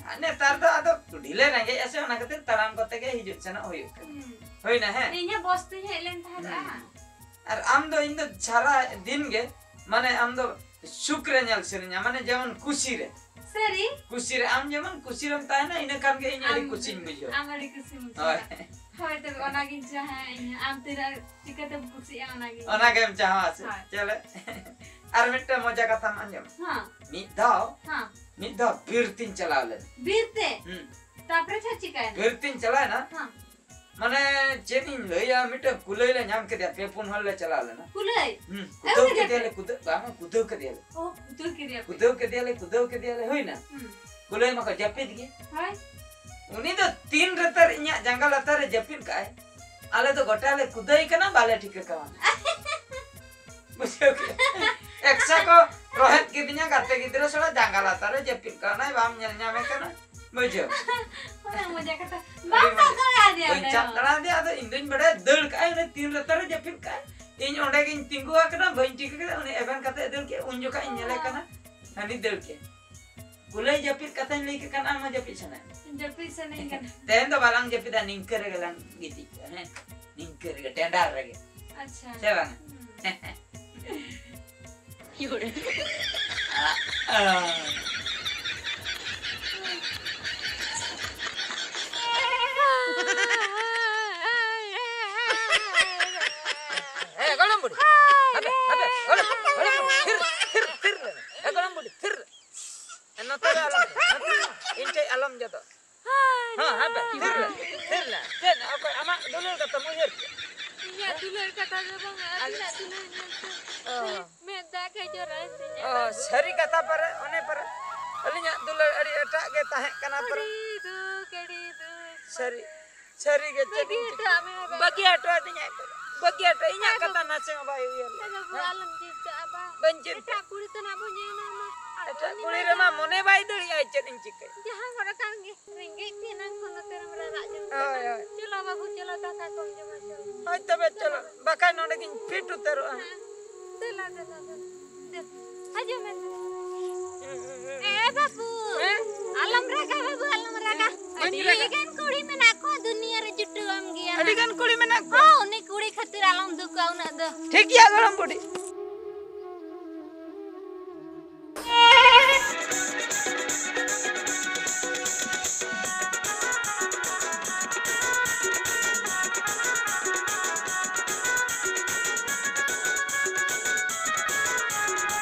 ᱟᱨ ᱱᱮᱛᱟᱨ ᱫᱚ ᱟᱫᱚ ᱠᱩᱰᱤ ᱞᱮ ᱨᱮᱸᱜᱮᱡ ᱟᱥᱮ, ᱚᱱᱟ ᱠᱷᱟᱹᱛᱤᱨ ᱛᱟᱲᱟᱢ ᱠᱚᱛᱮ ᱜᱮ ᱦᱤᱡᱩᱜ ᱥᱮᱱᱚᱜ ᱦᱩᱭᱩᱜ ᱠᱟᱱᱟ᱾ ᱦᱩᱸ᱾ ᱦᱩᱭᱱᱟ, ᱦᱮᱸ? ᱤᱧ ᱦᱚᱸ ᱵᱚᱥ ᱛᱤᱧ ᱦᱮᱡ ᱞᱮᱱ ᱛᱟᱦᱮᱸᱫᱼᱟ᱾ ᱦᱩᱸ᱾ ᱟᱨ ᱟᱢ ᱫᱚ, ᱤᱧ ᱫᱚ ᱥᱟᱨᱟ ᱫᱤᱱ ᱜᱮ, ᱢᱟᱱᱮ, ᱟᱢ ᱫᱚ ᱥᱩᱠ ᱨᱮ ᱧᱮᱞ ᱥᱟᱱᱟᱧᱟ, ᱢᱟᱱᱮ, ᱡᱮᱢᱚᱱ ᱠᱩᱥᱤ ᱨᱮ᱾ ᱥᱟᱹᱨᱤ? ᱠᱩᱥᱤ ᱨᱮ, ᱟᱢ ᱡᱮᱢᱚᱱ ᱠᱩᱥᱤ ᱨᱮᱢ ᱛᱟᱦᱮᱱᱟ, ᱤᱱᱟᱹ ᱠᱷᱟᱱ ᱜᱮ ᱤᱧ ᱟᱹᱰᱤ ᱟᱢ ᱠᱩᱥᱤᱧ ᱵᱩᱡᱷᱟᱹᱣᱟ᱾ ᱟᱢ ᱟᱹᱰᱤ ᱠᱩᱥᱤᱢ ᱵᱩᱡᱷᱟᱹᱣᱟ᱾ ᱦᱳᱭ᱾ ᱦᱳᱭ, ᱛᱚᱵᱮ ᱚᱱᱟᱜᱤᱧ ᱪᱟᱦᱟᱜᱼᱟ ᱤᱧ ᱦᱚᱸ᱾ ᱟᱢ ᱛᱤᱱᱟᱹᱜ ᱪᱤᱠᱟᱹᱛᱮᱢ ᱠᱩᱥᱤᱜᱼᱟ, ᱚᱱᱟᱜᱤᱧ ᱚᱱᱟ ᱜᱮᱢ ᱪᱟᱦᱟᱣᱟ ᱥᱮ? ᱦᱳᱭ᱾ ᱪᱚᱞᱮ᱾ ᱟᱨ ᱢᱤᱫᱴᱟᱝ ᱢᱚᱡᱟ ᱠᱟᱛᱷᱟᱢ ᱟᱸᱡᱚᱢ᱾ ᱦᱮᱸ᱾ ᱢᱤᱫ ᱫᱷᱟᱣ, ᱦᱮᱸ᱾ ᱢᱤᱫ ᱫᱷᱟᱣ ᱵᱤᱨ ᱛᱤᱧ ᱪᱟᱞᱟᱣ ᱞᱮᱱᱟ᱾ ᱵᱤᱨ ᱛᱮ? ᱦᱩᱸ᱾ ᱛᱟᱯᱚᱨᱮ ᱪᱮᱫ ᱪᱤᱠᱟᱭᱮᱱᱟ? ᱵᱤᱨ ᱛᱤᱧ ᱪᱟᱞᱟᱣᱮᱱᱟ᱾ ᱦᱮᱸ᱾ ᱢᱟᱱᱮ, ᱪᱮᱫ ᱤᱧ ᱞᱟᱹᱭᱟ, ᱢᱤᱫᱴᱟᱝ ᱠᱩᱞᱟᱹᱭ ᱞᱮ ᱧᱟᱢ ᱠᱮᱫᱮᱭᱟ, ᱯᱮ ᱯᱩᱱ ᱦᱚᱲ ᱞᱮ ᱪᱟᱞᱟᱣ ᱞᱮᱱᱟ᱾ ᱠᱩᱞᱟᱹᱭ? ᱦᱩᱸ, ᱟᱹᱜᱩ ᱠᱩᱫᱟᱹᱣ ᱠᱮᱫᱮᱭᱟ ᱠᱮᱫᱮᱭᱟᱞᱮ, ᱯᱮ? ᱠᱩᱫᱟᱹᱣ, ᱵᱟᱝᱟ, ᱠᱩᱫᱟᱹᱣ ᱠᱮᱫᱮᱭᱟᱞᱮ᱾ ᱚ, ᱠᱩᱫᱟᱹᱣ ᱠᱮᱫᱮᱭᱟ ᱯᱮ? ᱠᱩᱫᱟᱹᱣ ᱠᱮᱫᱮᱭᱟᱞᱮ, ᱠᱩᱫᱟᱹᱣ ᱠᱮᱫᱮᱭᱟᱞᱮ, ᱦᱩᱭᱱᱟ? ᱦᱩᱸ᱾ ᱠᱩᱞᱟᱹᱭ ᱢᱟᱠᱚ ᱡᱟᱹᱯᱤᱫ ᱜᱮ᱾ ᱦᱳᱭ᱾ ᱩᱱᱤ ᱫᱚ ᱛᱤᱱ ᱨᱮᱛᱟᱨ ᱤᱧᱟᱜ ᱡᱟᱸᱜᱟ ᱞᱟᱛᱟᱨ ᱨᱮ ᱡᱟᱹᱯᱤᱫ ᱠᱟᱜᱼᱟᱭ, ᱟᱞᱮ ᱫᱚ ᱜᱚᱴᱟ ᱞᱮ ᱠᱩᱫᱟᱹᱭ ᱠᱟᱱᱟ, ᱵᱟᱞᱮ ᱴᱷᱤᱠᱟᱹ ᱠᱟᱣᱱᱟ᱾ ᱵᱩᱡᱷᱟᱹᱣ ᱠᱮᱫ? ᱮᱠᱥᱟ ᱠᱚ ᱨᱚᱦᱮᱫ ᱠᱤᱫᱤᱧᱟ, ᱜᱟᱛᱮ ᱜᱤᱫᱽᱨᱟᱹ ᱥᱟᱞᱟᱜ ᱡᱟᱸᱜᱟ ᱞᱟᱛᱟᱨ ᱨᱮ ᱡᱟᱹᱯᱤᱫ ᱠᱟᱣᱱᱟᱭ, ᱵᱟᱢ ᱧᱮᱞ ᱧᱟᱢᱮ ᱠᱟᱱᱟ᱾ ᱵᱩᱡᱷᱟᱹᱣ? ᱚᱱᱟ ᱢᱚᱡᱟ ᱠᱟᱛᱷᱟ᱾ ᱟᱹᱰᱤ ᱵᱟᱢ ᱢᱚᱡᱟ᱾ ᱥᱟᱵ ᱫᱟᱲᱮᱭᱟᱫᱮᱭᱟ ᱵᱟᱹᱧ ᱚᱸᱰᱮ ᱥᱟᱵ ᱦᱚᱸ᱾ ᱫᱟᱲᱮᱭᱟᱫᱮᱭᱟ, ᱟᱫᱚ ᱤᱧ ᱫᱚᱧ ᱵᱟᱰᱟᱭᱟ ᱫᱟᱹᱲ ᱠᱟᱜᱼᱟᱭ, ᱚᱱᱟ ᱛᱤᱱ ᱨᱮᱛᱟᱨ ᱨᱮ ᱡᱟᱹᱯᱤᱫ ᱠᱟᱜᱼᱟᱭ᱾ ᱤᱧ ᱚᱸᱰᱮ ᱜᱤᱧ ᱛᱤᱸᱜᱩ ᱟᱠᱟᱱᱟ, ᱵᱟᱹᱧ ᱴᱷᱤᱠᱟᱹ ᱠᱮᱫᱟ, ᱩᱱᱤ ᱮᱵᱷᱮᱱ ᱠᱟᱛᱮ ᱫᱟᱹᱲ ᱠᱮᱜᱼᱟ, ᱩᱱ ᱡᱚᱠᱷᱟᱡ ᱤᱧ ᱧᱮᱞᱮ ᱠᱟᱱᱟ, ᱦᱟᱹᱱᱤ ᱫᱟᱹᱲ ᱠᱮᱜᱼᱟ᱾ ᱠᱩᱞᱟᱹᱭ ᱡᱟᱹᱯᱤᱫ ᱠᱟᱛᱷᱟᱧ ᱞᱟᱹᱭ ᱠᱮᱫ ᱠᱷᱟᱱ ᱟᱢ ᱦᱚᱸ ᱡᱟᱹᱯᱤᱫ ᱥᱟᱱᱟᱭᱮᱫ ᱢᱮᱭᱟ᱾ ᱡᱟᱹᱯᱤᱫ ᱥᱟᱱᱟᱧ ᱠᱟᱱᱟ᱾ ᱛᱮᱦᱮᱧ ᱫᱚ ᱵᱟᱞᱟᱝ ᱡᱟᱹᱯᱤᱫᱟ, ᱱᱤᱝᱠᱟᱹ ᱨᱮᱜᱮ ᱞᱟᱝ ᱜᱤᱛᱤᱡ ᱠᱚᱜᱼᱟ, ᱦᱮᱸ? ᱱᱤᱝᱠᱟᱹ ᱨᱮᱜᱮ, ᱴᱮᱸᱰᱟᱨ ᱨᱮᱜᱮ᱾ ᱟᱪᱪᱷᱟ᱾ ᱥᱮ ᱵᱟᱝ? ᱦᱩᱸ᱾ ᱮ, ᱜᱚᱲᱚᱢ ᱵᱩᱰᱷᱤ᱾ ᱦᱟᱯᱮ, ᱦᱟᱯᱮ, ᱜᱚᱲᱚᱢ᱾ ᱟᱫᱚ ᱵᱟᱝᱟ, ᱟᱹᱵᱤᱱᱟᱜ ᱫᱩᱞᱟᱹᱲ ᱧᱮᱞᱛᱮ ᱚ᱾ ᱢᱮᱫ ᱫᱟᱜ ᱠᱷᱟᱡ ᱡᱚᱨᱚᱭᱮᱱ ᱛᱤᱧᱟ᱾ ᱚ, ᱥᱟᱹᱨᱤ ᱠᱟᱛᱷᱟ ᱯᱟᱨᱮ, ᱚᱱᱮ ᱯᱟᱨᱮ ᱟᱹᱞᱤᱧᱟᱜ ᱫᱩᱞᱟᱹᱲ ᱟᱹᱰᱤ ᱮᱴᱟᱜ ᱜᱮ ᱛᱟᱦᱮᱸ ᱠᱟᱱᱟ ᱯᱟᱨᱮ᱾ ᱟᱹᱰᱤ ᱫᱩᱠ, ᱟᱹᱰᱤ ᱫᱩᱠ᱾ ᱥᱟᱹᱨᱤ, ᱥᱟᱹᱨᱤ ᱜᱮ ᱪᱮᱫ ᱵᱟᱹᱜᱤ ᱤᱧ ᱦᱚᱴᱚ ᱪᱤᱠᱟᱹ-, ᱟᱢᱮ ᱵᱟᱵᱟ᱾ ᱵᱟᱹᱜᱤ ᱦᱚᱴᱚ ᱟᱹᱫᱤᱧᱟᱭ ᱯᱟᱨᱮ᱾ ᱵᱟᱹᱜᱤ ᱦᱚᱴᱚ, ᱤᱧᱟᱹᱜ ᱟᱭ ᱠᱟᱛᱷᱟ ᱵᱟᱵᱟ᱾ ᱱᱟᱥᱮ ᱦᱚᱸ ᱵᱟᱭ ᱩᱭᱦᱟᱹᱨ ᱟᱭ ᱞᱮᱫᱟ᱾ ᱵᱟᱵᱟ, ᱦᱮᱸ? ᱟᱞᱚᱢ ᱪᱤᱱᱛᱟᱹᱜᱼᱟ ᱵᱟ᱾ ᱵᱟᱹᱧ ᱪᱤᱱᱛᱟᱹᱜᱼᱟ᱾ ᱮᱴᱟᱜ ᱠᱩᱲᱤ ᱛᱟᱱᱟᱜ ᱵᱚᱱ ᱧᱮᱞ ᱧᱟᱢᱟ᱾ ᱟᱨ ᱮᱴᱟᱜ ᱩᱱᱤ ᱠᱩᱲᱤ ᱢᱟ ᱨᱮᱢᱟ ᱡᱟᱦᱟᱸ ᱢᱚᱱᱮ ᱵᱟᱭ ᱫᱟᱲᱮᱭᱟᱜᱼᱟᱭ, ᱪᱮᱫ ᱤᱧ ᱪᱤᱠᱟᱹᱭᱟ? ᱡᱟᱦᱟᱸ ᱦᱚᱲ ᱠᱟᱱ ᱜᱮ, ᱨᱮᱸᱜᱮᱡ ᱛᱮ ᱮᱱᱟᱝ ᱠᱷᱚᱱ ᱱᱚᱛᱮ ᱨᱮᱢ ᱨᱟᱨᱟᱜ ᱡᱚᱝ ᱦᱳᱭ, ᱠᱟᱱᱟ᱾ ᱦᱳᱭ᱾ ᱪᱚᱞᱚ ᱵᱟᱹᱵᱩ, ᱪᱚᱞᱚ ᱫᱟᱠᱟ ᱠᱚᱢ ᱡᱚᱢᱟ, ᱪᱚᱞᱚ᱾ ᱦᱳᱭ, ᱛᱚᱵᱮ ᱪᱚᱞᱚ᱾ ᱵᱟᱠᱷᱟᱡ ᱱᱚᱰᱮ ᱜᱤᱧ ᱯᱷᱤᱴ ᱩᱛᱟᱹᱨᱚᱜᱼᱟ᱾ ᱦᱮᱸ, ᱫᱮᱞᱟ, ᱫᱮᱞᱟ, ᱫᱮᱞᱟ᱾ ᱫᱮᱞᱟ᱾ ᱦᱤᱡᱩᱜ ᱢᱮ᱾ ᱮ ᱵᱟᱹᱵᱩ, ᱦᱮᱸ? ᱟᱞᱚᱢ ᱨᱟᱜᱟ ᱵᱟᱹᱵᱩ, ᱟᱞᱚᱢ ᱨᱟᱜᱟ᱾ ᱵᱟᱹᱧ ᱨᱟᱜᱟ᱾ ᱟᱹᱰᱤ ᱜᱟᱱ ᱠᱩᱲᱤ ᱢᱮᱱᱟᱜ ᱠᱚᱣᱟ ᱫᱩᱱᱤᱭᱟᱹ ᱨᱮ, ᱡᱩᱴᱟᱹᱣᱟᱢ ᱜᱮᱭᱟ᱾ ᱟᱹᱰᱤ ᱜᱟᱱ ᱠᱩᱲᱤ ᱢᱮᱱᱟᱜ ᱠᱚᱣᱟ᱾ ᱦᱚᱸ, ᱩᱱᱤ ᱠᱩᱲᱤ ᱠᱷᱟᱹᱛᱤᱨ ᱟᱞᱚᱢ ᱫᱩᱠᱟ ᱩᱱᱟᱹᱜ ᱫᱚ᱾ ᱴᱷᱤᱠ ᱜᱮᱭᱟ ᱜᱚᱲᱚᱢ ᱵᱩᱰᱷᱤ᱾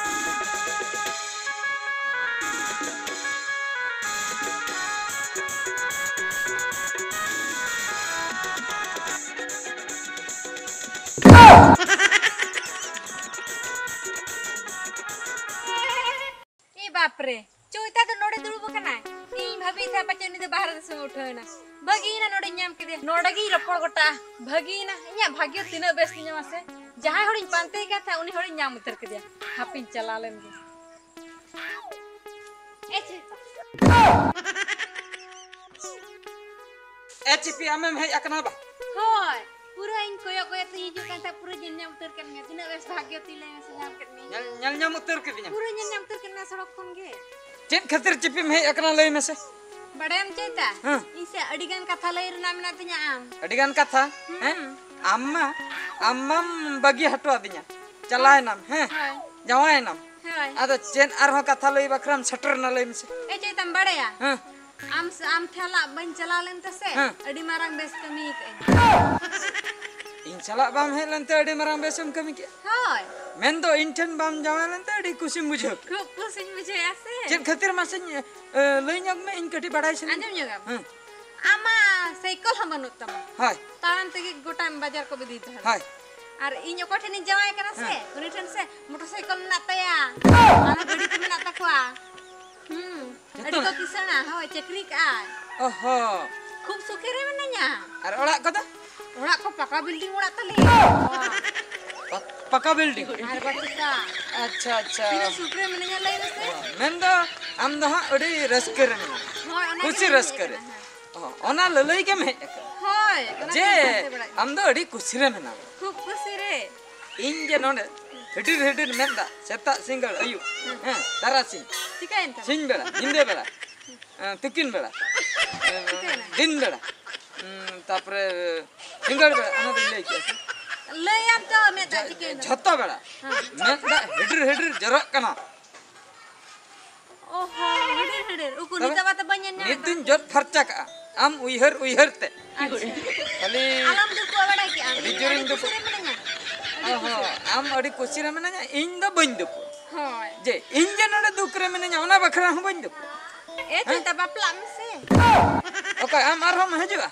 ᱮ ᱵᱟᱯ ᱨᱮ, ᱪᱳᱭᱛᱟ ᱫᱚ ᱱᱚᱰᱮ ᱫᱩᱲᱩᱵ ᱟᱠᱟᱱᱟᱭ᱾ ᱤᱧ ᱵᱷᱟᱹᱵᱤᱭᱮᱫ ᱛᱟᱦᱮᱸ ᱯᱟᱪᱮᱫ ᱩᱱᱤ ᱫᱚ ᱵᱟᱦᱨᱮ ᱫᱤᱥᱚᱢ ᱮ ᱩᱴᱷᱟᱹᱣ ᱮᱱᱟ᱾ ᱵᱷᱟᱹᱜᱤᱭᱮᱱᱟ, ᱱᱚᱰᱮᱧ ᱧᱟᱢ ᱠᱮᱫᱮᱭᱟ᱾ ᱱᱚᱰᱮ ᱜᱤᱧ ᱨᱚᱯᱚᱲ ᱜᱚᱴᱟᱜᱼᱟ᱾ ᱵᱷᱟᱹᱜᱤᱭᱮᱱᱟ, ᱤᱧᱟᱹᱜ ᱵᱷᱟᱜᱽᱭᱚ ᱛᱤᱱᱟᱹᱜ ᱵᱮᱥ ᱛᱤᱧᱟᱹ ᱢᱟᱥᱮ᱾ ᱡᱟᱦᱟᱸᱭ ᱦᱚᱲᱤᱧ ᱯᱟᱱᱛᱮᱭᱮ ᱠᱟᱱ ᱛᱟᱦᱮᱸᱫ, ᱩᱱᱤ ᱦᱚᱲᱤᱧ ᱧᱟᱢ ᱩᱛᱟᱹᱨ ᱠᱮᱫᱮᱭᱟ᱾ ᱦᱟᱯᱮᱧ ᱪᱟᱞᱟᱣ ᱞᱮᱱ ᱜᱮ᱾ ᱮ ᱪᱮ᱾ ᱮ ᱪᱤᱯᱤ, ᱟᱢᱮᱢ ᱦᱮᱡ ᱟᱠᱟᱱᱟ ᱵᱟ? ᱦᱳᱭ, ᱯᱩᱨᱟᱹ ᱤᱧ ᱠᱚᱭᱚᱜ ᱠᱚᱭᱚᱜ ᱛᱮᱧ ᱦᱤᱡᱩᱜ ᱠᱟᱱ ᱛᱟᱦᱮᱸᱫ, ᱯᱩᱨᱟᱹ ᱧᱮᱞ ᱧᱟᱢ ᱩᱛᱟᱹᱨ ᱠᱮᱫ ᱢᱮᱭᱟ᱾ ᱛᱤᱱᱟᱹᱜ ᱵᱮᱥ ᱵᱷᱟᱜᱽᱭᱚ ᱛᱤᱧ, ᱞᱟᱹᱭ ᱢᱮᱥᱮ, ᱧᱟᱢ ᱠᱮᱫ ᱢᱮᱭᱟ᱾ ᱧᱮᱞ, ᱧᱮᱞ ᱧᱟᱢ ᱩᱛᱟᱹᱨ ᱠᱤᱫᱤᱧᱟ? ᱯᱩᱨᱟᱹ ᱧᱮᱞ ᱧᱟᱢ ᱩᱛᱟᱹᱨ ᱠᱮᱫ ᱢᱮᱭᱟ ᱥᱚᱲᱚᱠ ᱠᱷᱚᱱ ᱜᱮ᱾ ᱪᱮᱫ ᱠᱷᱟᱹᱛᱤᱨ ᱪᱤᱯᱤᱢ ᱦᱮᱡ ᱟᱠᱟᱱᱟ, ᱞᱟᱹᱭ ᱢᱮᱥᱮ? ᱵᱟᱲᱟᱭᱟᱢ ᱪᱮᱫᱟ? ᱦᱮᱸ᱾ ᱤᱧ ᱥᱮ ᱟᱹᱰᱤ ᱜᱟᱱ ᱠᱟᱛᱷᱟ ᱞᱟᱹᱭ ᱨᱮᱱᱟᱜ ᱢᱮᱱᱟᱜ ᱛᱤᱧᱟ ᱟᱢ᱾ ᱟᱹᱰᱤ ᱜᱟᱱ ᱠᱟᱛᱷᱟ? ᱦᱮᱸ? ᱦᱩᱸ᱾ ᱟᱢ ᱢᱟ, ᱟᱢ ᱢᱟᱢ ᱵᱟᱹᱜᱤ ᱦᱚᱴᱚ ᱟᱹᱫᱤᱧᱟ᱾ ᱪᱟᱞᱟᱣᱮᱱᱟᱢ, ᱦᱮᱸ? ᱦᱳᱭ᱾ ᱡᱟᱶᱟᱭᱮᱱᱟᱢ᱾ ᱦᱳᱭ᱾ ᱟᱫᱚ ᱪᱮᱫ ᱟᱨᱦᱚᱸ ᱠᱟᱛᱷᱟ ᱞᱟᱹᱭ ᱵᱟᱠᱷᱨᱟᱢ ᱥᱮᱴᱮᱨ ᱮᱱᱟ, ᱞᱟᱹᱭ ᱢᱮᱥᱮ? ᱮ, ᱪᱮᱫ ᱮᱢ ᱵᱟᱲᱟᱭᱟ? ᱦᱮᱸ᱾ ᱟᱢ ᱥᱮ ᱟᱢ ᱴᱷᱮᱱ ᱞᱟᱜ ᱵᱟᱹᱧ ᱪᱟᱞᱟᱣ ᱞᱮᱱ ᱛᱮᱥᱮ, ᱦᱮᱸ᱾ ᱟᱹᱰᱤ ᱢᱟᱨᱟᱝ ᱵᱮᱥ ᱠᱟᱹᱢᱤ ᱠᱟᱜ ᱟᱹᱧ᱾ ᱤᱧ ᱥᱟᱞᱟᱜ ᱵᱟᱢ ᱦᱮᱡ ᱞᱮᱱᱛᱮ ᱟᱹᱰᱤ ᱢᱟᱨᱟᱝ ᱵᱮᱥᱮᱢ ᱠᱟᱹᱢᱤ ᱠᱮᱜᱼᱟ? ᱦᱳᱭ᱾ ᱢᱮᱱᱫᱚ ᱤᱧ ᱴᱷᱮᱱ ᱵᱟᱢ ᱡᱟᱶᱟᱭ ᱞᱮᱱᱛᱮ ᱟᱹᱰᱤ ᱠᱩᱥᱤᱢ ᱵᱩᱡᱷᱟᱹᱣ ᱠᱮᱜᱼᱟ? ᱠᱷᱩᱵ ᱠᱩᱥᱤᱧ ᱵᱩᱡᱷᱟᱹᱣᱟ ᱥᱮ᱾ ᱪᱮᱫ ᱠᱷᱟᱹᱛᱤᱨ ᱢᱟᱥᱮᱧ, ᱮ, ᱞᱟᱹᱭ ᱧᱚᱜ ᱢᱮ, ᱤᱧ ᱠᱟᱹᱴᱤᱡ ᱵᱟᱲᱟᱭ ᱥᱟᱱᱟᱧ᱾ ᱟᱸᱡᱚᱢ ᱧᱚᱜᱟᱢ᱾ ᱦᱮᱸ᱾ ᱟᱢᱟᱜ ᱥᱟᱭᱠᱮᱞ ᱦᱚᱸ ᱵᱟᱹᱱᱩᱜ ᱛᱟᱢᱟ᱾ ᱦᱳᱭ᱾ ᱛᱟᱲᱟᱢ ᱛᱮᱜᱮ ᱜᱚᱴᱟᱢ ᱵᱟᱡᱟᱨ ᱠᱚᱢ ᱤᱫᱤᱭ ᱛᱟᱦᱮᱸᱫ᱾ ᱦᱳᱭ᱾ ᱟᱨ ᱤᱧ ᱚᱠᱚᱭ ᱴᱷᱮᱱᱤᱧ ᱡᱟᱶᱟᱭ ᱠᱟᱱᱟ ᱥᱮ, ᱦᱮᱸ᱾ ᱩᱱᱤ ᱴᱷᱮᱱ ᱥᱮ ᱢᱚᱴᱚᱨ ᱥᱟᱭᱠᱮᱞ ᱢᱮᱱᱟᱜ ᱛᱟᱭᱟ, ᱟᱨᱦᱚᱸ ᱜᱟᱹᱰᱤ ᱠᱚ ᱢᱮᱱᱟᱜ ᱛᱟᱠᱚᱣᱟ᱾ ᱦᱩᱸ, ᱟᱹᱰᱤ ᱡᱚᱛᱚ? ᱠᱚ ᱠᱤᱥᱟᱹᱬᱟ, ᱦᱳᱭ, ᱪᱟᱹᱠᱨᱤ ᱠᱟᱜᱼᱟᱭ᱾ ᱚᱦᱚ᱾ ᱠᱷᱩᱵ ᱥᱩᱠᱷᱮ ᱨᱮ ᱢᱮᱱᱟᱹᱧᱟ᱾ ᱟᱨ ᱚᱲᱟᱜ ᱠᱚᱫᱚ? ᱚᱲᱟᱜ ᱠᱚ ᱯᱟᱠᱟ building ᱚᱲᱟᱜ ᱛᱟᱞᱮ᱾ ᱯᱟ-, ᱯᱟᱠᱟ building? ᱟᱨ ᱵᱟᱹᱪᱩᱜ ᱠᱟᱜ᱾ ᱟᱪᱪᱷᱟ, ᱟᱪᱪᱷᱟ᱾ ᱛᱤᱱᱟᱹᱜ ᱥᱩᱠ ᱨᱮ ᱢᱤᱱᱟᱹᱧᱟ ᱞᱟᱹᱭ ᱢᱮᱥᱮ? ᱚ, ᱢᱮᱱᱫᱚ ᱟᱢ ᱫᱚ ᱦᱟᱸᱜ ᱟᱹᱰᱤ ᱨᱟᱹᱥᱠᱟᱹ ᱨᱮ ᱢᱮᱱᱟᱢᱟ᱾ ᱦᱳᱭ, ᱚᱱᱟ ᱠᱩᱥᱤ ᱜᱮ ᱨᱟᱹᱥᱠᱟᱹ ᱨᱮ᱾ ᱦᱮᱸ᱾ ᱚ, ᱚᱱᱟ ᱞᱟᱹᱞᱟᱹᱭ ᱜᱮᱢ ᱦᱮᱡ ᱟᱠᱟᱱᱟ᱾ ᱦᱳᱭ, ᱚᱱᱟ ᱡᱮ ᱜᱮ ᱪᱤᱱᱛᱟᱹ ᱵᱟᱲᱟᱭᱮᱫ ᱟᱢ ᱫᱚ ᱟᱹᱰᱤ ᱠᱩᱥᱤ ᱨᱮ ᱢᱮᱱᱟᱢᱟ᱾ ᱠᱷᱩᱵ ᱠᱩᱥᱤ ᱨᱮ᱾ ᱤᱧ ᱡᱮ ᱱᱚᱰᱮ ᱦᱤᱰᱤᱨ ᱦᱤᱰᱤᱨ ᱢᱮᱱᱫᱟ, ᱥᱮᱛᱟᱜ, ᱥᱤᱸᱜᱟᱹᱲ, ᱟᱹᱭᱩᱵ, ᱦᱮᱸ᱾ ᱦᱮᱸ, ᱛᱟᱨᱟᱥᱤᱧ, ᱪᱤᱠᱟᱹᱭᱮᱱ ᱛᱟᱢᱟ? ᱥᱤᱧ ᱵᱮᱲᱟ, ᱧᱤᱫᱟᱹ ᱵᱮᱲᱟ, ᱮᱸ, ᱛᱤᱠᱤᱱ ᱵᱮᱲᱟ, ᱮᱸ, ᱪᱤᱠᱟᱹᱭᱮᱱᱟ? ᱫᱤᱱ ᱵᱮᱲᱟ, ᱩᱸ, ᱛᱟᱯᱚᱨᱮ ᱥᱤᱸᱜᱟᱹᱲ ᱵᱮᱲᱟ, ᱚᱱᱟ ᱫᱚᱧ ᱞᱟᱹᱭ ᱠᱮᱫᱟ ᱥᱮ? ᱞᱟᱹᱭᱟᱢ ᱛᱚ, ᱢᱮᱫ ᱫᱟᱜ ᱡᱷᱚ-, ᱪᱤᱠᱟᱹᱭᱮᱱᱟ? ᱡᱷᱚᱛᱚ ᱵᱮᱲᱟ᱾ ᱦᱮᱸ᱾ ᱢᱮᱫ ᱫᱟᱜ ᱦᱤᱰᱤᱨ ᱦᱤᱰᱤᱨ ᱡᱚᱨᱚᱜ ᱠᱟᱱᱟ᱾ ᱚᱦᱚ, ᱦᱤᱰᱤᱨ ᱦᱤᱰᱤᱨ᱾ ᱩᱠᱩ ᱛᱚᱵᱮ? ᱱᱤᱛᱚᱜ ᱢᱟᱛᱚ ᱵᱟᱹᱧ ᱧᱮᱞ ᱧᱟᱢᱮᱫ ᱱᱤᱛ ᱫᱚᱧ ᱛᱟᱢᱟ᱾ ᱡᱚᱫ ᱯᱷᱟᱨᱪᱟ ᱠᱟᱜᱼᱟ, ᱟᱢ ᱩᱭᱦᱟᱹᱨ ᱩᱭᱦᱟᱹᱨ ᱛᱮ᱾ ᱟᱪᱪᱷᱟ᱾ ᱠᱷᱟᱹᱞᱤ ᱟᱞᱚᱢ ᱫᱩᱠᱩᱜᱼᱟ, ᱵᱟᱲᱟᱭ ᱠᱮᱜᱼᱟᱢ᱾ ᱟᱹᱰᱤ ᱤᱧ ᱡᱳᱨᱤᱧ ᱟᱹᱰᱤ ᱠᱩᱥᱤ ᱫᱩᱠᱩᱜᱼᱟ᱾ ᱨᱮ ᱢᱤᱱᱟᱹᱧᱟ᱾ ᱟᱹᱰᱤ ᱚᱦᱚ, ᱠᱩᱥᱤ ᱨᱮ᱾ ᱟᱢ ᱟᱹᱰᱤ ᱠᱩᱥᱤ ᱨᱮ ᱢᱮᱱᱟᱧᱟ, ᱤᱧ ᱫᱚ ᱵᱟᱹᱧ ᱫᱩᱠᱩᱜᱼᱟ᱾ ᱦᱳᱭ᱾ ᱡᱮ ᱤᱧ ᱡᱮ ᱱᱚᱰᱮ ᱫᱩᱠ ᱨᱮ ᱢᱤᱱᱟᱹᱧᱟ, ᱚᱱᱟ ᱵᱟᱠᱷᱨᱟ ᱦᱚᱸ ᱵᱟᱹᱧ ᱫᱩᱠᱩᱜᱼᱟ᱾ ᱮ, ᱦᱮᱸ? ᱪᱮᱫ ᱵᱟᱯᱞᱟᱜ ᱢᱮᱥᱮ᱾ ᱚᱠᱚᱭ, ᱟᱢ ᱟᱨᱦᱚᱸᱢ ᱦᱤᱡᱩᱜᱼᱟ?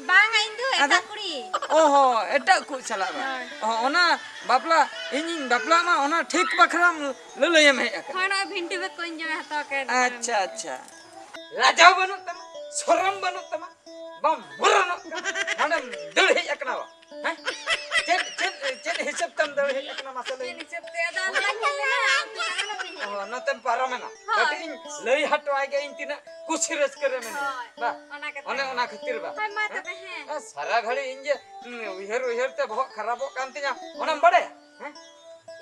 ᱵᱟᱝᱟ, ᱤᱧ ᱫᱚ ᱟᱫᱚ? ᱮᱴᱟᱜ ᱠᱩᱲᱤ᱾ ᱚᱦᱚ, ᱮᱴᱟᱜ ᱠᱚ ᱥᱟᱞᱟᱜ ᱵᱟᱝ? ᱦᱳᱭ᱾ ᱚᱦᱚ, ᱚᱱᱟ ᱵᱟᱯᱞᱟ, ᱤᱧᱤᱧ ᱵᱟᱯᱞᱟᱜ ᱢᱟ, ᱚᱱᱟ ᱴᱷᱤᱠ ᱵᱟᱠᱷᱨᱟᱢ ᱞᱟᱹᱞᱟᱹᱭᱮᱢ ᱦᱮᱡ ᱟᱠᱟᱱᱟ᱾ ᱦᱳᱭ, ᱱᱚᱜᱼᱚᱭ ᱵᱷᱤᱱᱴᱤ ᱵᱮᱜᱽ ᱠᱚᱧ ᱡᱚᱢᱮᱫ ᱦᱟᱛᱟᱣ ᱠᱮᱫ᱾ ᱟᱪᱪᱷᱟ, ᱟᱪᱪᱷᱟ᱾ ᱞᱟᱡᱟᱣ ᱵᱟᱹᱱᱩᱜ ᱛᱟᱢᱟ, ᱥᱚᱨᱚᱢ ᱵᱟᱹᱱᱩᱜ ᱛᱟᱢᱟ, ᱵᱟᱢ ᱵᱚᱨᱚᱱᱚᱜ ᱠᱟᱱᱟ, ᱱᱚᱰᱮᱢ ᱫᱟᱹᱲ ᱦᱮᱡ ᱟᱠᱟᱱᱟ ᱵᱟ? ᱦᱮᱸ? ᱪᱮᱫ, ᱪᱮᱫ, ᱪᱮᱫ ᱦᱤᱥᱟᱹᱵ ᱛᱮᱢ ᱫᱟᱹᱲ ᱦᱮᱡ ᱟᱠᱟᱱᱟ, ᱢᱟᱥᱮ ᱞᱟᱹᱭ ᱪᱮᱫ ᱢᱮ? ᱦᱤᱥᱟᱹᱵ ᱛᱮ? ᱟᱫᱚ ᱟᱢ ᱵᱟᱢ ᱧᱮᱞ ᱞᱮᱱᱟ, ᱟᱢ ᱫᱚ ᱛᱟᱦᱮᱸ ᱞᱮᱱᱟ ᱛᱤᱧ᱾ ᱚ, ᱱᱚᱛᱮᱢ ᱯᱟᱨᱚᱢᱮᱱᱟ᱾ ᱦᱳᱭ᱾ ᱠᱟᱹᱴᱤᱡ ᱤᱧ ᱞᱟᱹᱭ ᱦᱚᱴᱚ ᱟᱭ ᱜᱮ, ᱤᱧ ᱛᱤᱱᱟᱹᱜ ᱠᱩᱥᱤ ᱨᱟᱹᱥᱠᱟᱹ ᱨᱮ ᱢᱮᱱᱟᱹᱧᱟ᱾ ᱦᱳᱭ, ᱵᱟ, ᱚᱱᱟ ᱠᱟᱛᱷᱟ᱾ ᱚᱱᱮ ᱚᱱᱟ ᱠᱷᱟᱹᱛᱤᱨ ᱵᱟ᱾ ᱦᱳᱭ, ᱢᱟ ᱦᱮᱸ? ᱛᱚᱵᱮ, ᱦᱮᱸ᱾ ᱮ, ᱥᱟᱨᱟ ᱜᱷᱟᱹᱲᱤᱡ ᱤᱧ ᱡᱮ, ᱩᱸ, ᱩᱭᱦᱟᱹᱨ ᱩᱭᱦᱟᱹᱨ ᱛᱮ ᱵᱚᱦᱚᱜ ᱠᱷᱟᱨᱟᱯᱚᱜ ᱠᱟᱱ ᱛᱤᱧᱟ, ᱚᱱᱟᱢ ᱵᱟᱲᱟᱭᱟ? ᱦᱮᱸ?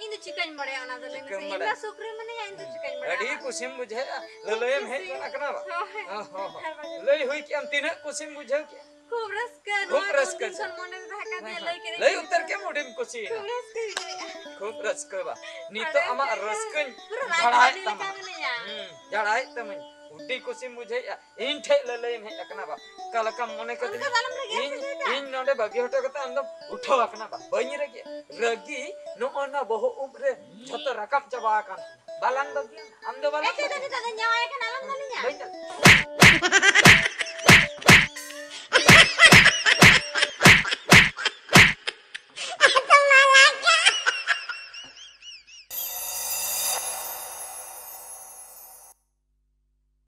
ᱤᱧ ᱫᱚ ᱪᱤᱠᱟᱹᱧ ᱵᱟᱲᱟᱭᱟ ᱚᱱᱟ ᱫᱚ, ᱞᱟᱹᱭ ᱢᱮᱥᱮ? ᱪᱤᱠᱟᱹᱢ ᱤᱧ ᱵᱟᱲᱟᱭᱟ? ᱢᱟ ᱥᱩᱠ ᱨᱮ ᱢᱤᱱᱟᱹᱧᱟ, ᱤᱧ ᱫᱚ ᱪᱤᱠᱟᱹᱧ ᱵᱟᱲᱟᱭᱟ ᱟᱹᱰᱤ ᱚᱱᱟ ᱫᱚ? ᱠᱩᱥᱤᱢ ᱵᱩᱡᱷᱟᱹᱣᱮᱫᱼᱟ, ᱞᱟᱹᱞᱟᱹᱭᱮᱢ ᱦᱮᱡ ᱠᱩᱥᱤ᱾ ᱜᱚᱫ ᱟᱠᱟᱱᱟ ᱵᱟ? ᱦᱳᱭ᱾ ᱦᱚᱸ, ᱦᱚᱸ, ᱦᱚᱸ᱾ ᱟᱨ ᱵᱟᱝ? ᱞᱟᱹᱭ ᱦᱩᱭ ᱠᱮᱜᱼᱟᱢ, ᱛᱤᱱᱟᱹᱜ ᱠᱩᱥᱤᱢ ᱵᱩᱡᱷᱟᱹᱣ ᱠᱮᱜᱼᱟ? ᱠᱷᱩᱵ ᱨᱟᱹᱥᱠᱟᱹ, ᱠᱷᱩᱵ ᱱᱚᱣᱟ ᱫᱚ ᱨᱟᱹᱥᱠᱟᱹ᱾ ᱫᱤᱱ ᱠᱷᱚᱱ ᱢᱚᱱᱮ ᱨᱮᱫᱚ ᱦᱟᱠᱟᱫ ᱦᱮᱸ, ᱜᱮᱭᱟ, ᱦᱮᱸ᱾ ᱞᱟᱹᱭ ᱠᱮᱫ ᱞᱟᱹᱭ ᱟᱹᱧ ᱩᱛᱟᱹᱨ ᱠᱮᱫᱟ᱾ ᱠᱮᱢ, ᱟᱹᱰᱤᱢ ᱠᱩᱥᱤᱭᱮᱱᱟ᱾ ᱠᱷᱩᱵ ᱨᱟᱹᱥᱠᱟᱹ ᱵᱩᱡᱷᱟᱹᱜᱼᱟ᱾ ᱠᱷᱩᱵ ᱨᱟᱹᱥᱠᱟᱹ ᱵᱟ᱾ ᱱᱤᱛᱚᱜ ᱟᱹᱰᱤ ᱟᱢᱟᱜ ᱨᱟᱹᱥᱠᱟᱹ᱾ ᱨᱟᱹᱥᱠᱟᱹᱧ ᱯᱩᱨᱟᱹ ᱡᱷᱟᱲᱟᱭᱮᱫ ᱨᱟᱡᱽᱨᱟᱱᱤ ᱛᱟᱢᱟ᱾ ᱞᱮᱠᱟ ᱢᱤᱱᱟᱹᱧᱟ᱾ ᱦᱩᱸ, ᱡᱷᱟᱲᱟᱭᱮᱫ ᱛᱟᱢᱟᱹᱧ᱾ ᱟᱹᱰᱤ ᱠᱩᱥᱤᱢ ᱵᱩᱡᱷᱟᱹᱣᱮᱫᱼᱟ᱾ ᱤᱧ ᱴᱷᱮᱡ ᱞᱟᱹᱞᱟᱹᱭᱮᱢ ᱦᱮᱡ ᱟᱠᱟᱱᱟ ᱵᱟ? ᱚᱠᱟ ᱞᱮᱠᱟᱢ ᱢᱚᱱᱮ ᱠᱮᱫᱤᱧᱟ? ᱚᱱᱠᱟ ᱫᱚ ᱟᱞᱚᱢ ᱨᱟᱹᱜᱤᱜᱼᱟ ᱤᱧ, ᱥᱮ ᱫᱟᱫᱟ᱾ ᱤᱧ ᱱᱚᱰᱮ ᱵᱟᱹᱜᱤ ᱦᱚᱴᱚ ᱠᱟᱛᱮ ᱟᱢ ᱫᱚᱢ ᱩᱴᱷᱟᱹᱣ ᱟᱠᱟᱱᱟ ᱵᱟ? ᱵᱟᱹᱧ ᱨᱟᱹᱜᱤᱜᱼᱟ᱾ ᱨᱟᱹᱜᱤ ᱱᱚᱜᱼᱚ ᱱᱟ ᱵᱚᱦᱚᱜ ᱩᱵ ᱨᱮ ᱡᱷᱚᱛᱚ ᱨᱟᱠᱟᱵ ᱪᱟᱵᱟ ᱟᱠᱟᱱ ᱛᱤᱧᱟ᱾ ᱵᱟᱞᱟᱝ ᱵᱟᱹᱜᱤᱭᱟᱢ? ᱟᱢ ᱫᱚ ᱵᱟᱞᱟᱝ ᱮ, ᱪᱮᱫ ᱵᱟᱹᱜᱤᱭᱟᱢ? ᱫᱟᱫᱟ, ᱫᱟᱫᱟ, ᱡᱟᱶᱟᱭ ᱟᱠᱟᱱᱟ, ᱟᱞᱚᱢ ᱫᱟᱞᱤᱧᱟ᱾ ᱵᱟᱹᱧ ᱫᱟᱞ-